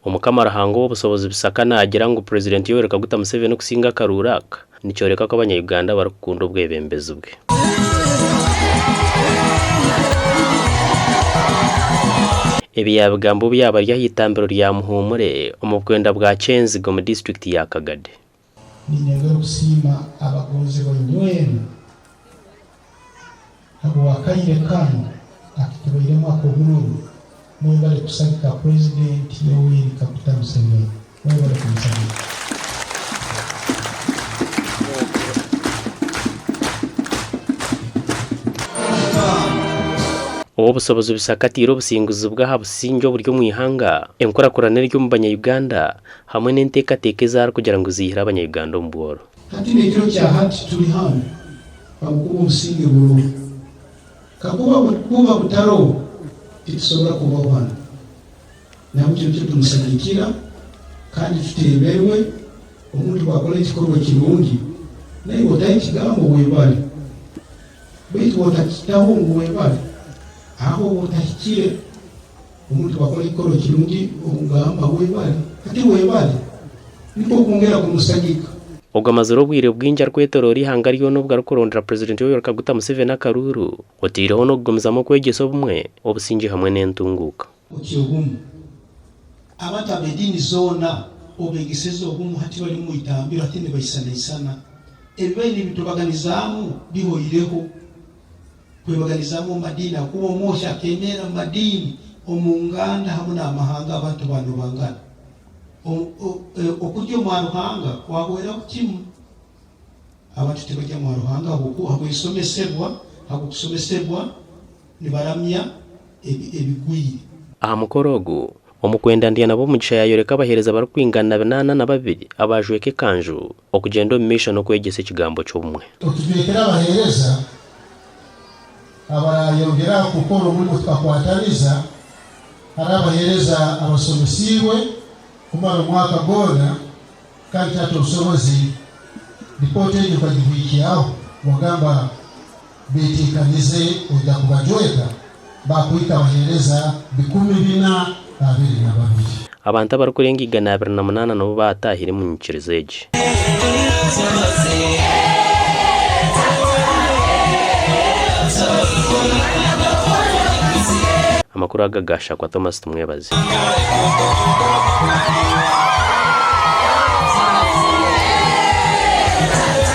Omukama Ruhanga ow'obusobozi Bisaka naagira ngu Purezidenti Yoweri Kaguta Museveni okusinga akaruuru aka nikyoreka ku abanya-Uganda barikukunda obwebembezi bwe. Ebi yaabigamba obu yaaba ari aha itambiro rya Muhumure omu bukwenda bwa Kyenziga omu disiturikiti ya Kagadi. Niinyongera okusiima abagonzibwa inywena habw'akaire kanu akitubairemu ak'obururu. Mwebale kusagika Purezidenti Yoweri Kaguta Museveni. Mwebale kumusagika. Ow'obusobozi Bisaka ataire obusinguzi bwe aha busingye oburi omu ihanga, enkurakurana eri omu banya-Uganda hamwe n'enteekateeka ezi arikugira ngu ziihire abanya-Uganda omu bworo. Hati n'ekiro kya hati turi hanu habw'okuba obusinge buroho. Kakuba buba butaroho, titusobora kubaho hanu. Nahabwekyo nikyo tumusagikira kandi tuteeberwe. Omuntu obu akora ekikorwa ekirungi, naiwe otaho ekigambo webale. Baitu obu otakitaho ngu webale, aho oba otahikire. Omuntu obu akora ekikorwa ekirungi, omugamba webale. Hati webale nikwo kwongera kumusagika. Ogu amazire obwire bwingi arikwetoroora eihanga ryona obwo arikurondera Purezidenti Yoweri Kaguta Museveni akaruuru, oteireho n'okugumizamu okwegyesa obumwe, obusingye hamwe n'entunguuka. Oti obumu. Abantu ab'ediini zoona obeegeseze obumu hati bari omu itambiro hati nibaisanaisana. Ebibaire nibitubaganizaamu bihoireho. Kwebaganizaamu omu madiini ahakuba Omwohi akeemerera omu madiini, omu nganda hamu n'amahanga abantu baanobangana. Okurya omwa Ruhanga kwahweraho kimu. Abantu tibarya mwa Ruhanga habw'okusomesebwa nibaramya ebigwire. Aha mukoro ogu, Omukwenda Ndyanabomugisha yaayoreka abaheereza barikwingana binaana na babiri abaajweka ekanju okugyenda omu maisho n'okwegyesa ekigambo ky'obumwe. Otujwekere abaheereza abarayongera aha kukora omurimo tukakwataniza. Hariho abaheereza abasomesiibwe kumara omwaka gwona kandi Taata Obusobozi ripooti egyo okagihwikyaho wagamba beteekanize oija kubajweka baakuhika abaheereza 422. Abantu abarikurenga 128 nibo baataahire omu nyikirizo egi. Amakuru aga gaashakwa Thomas Tumwebaze.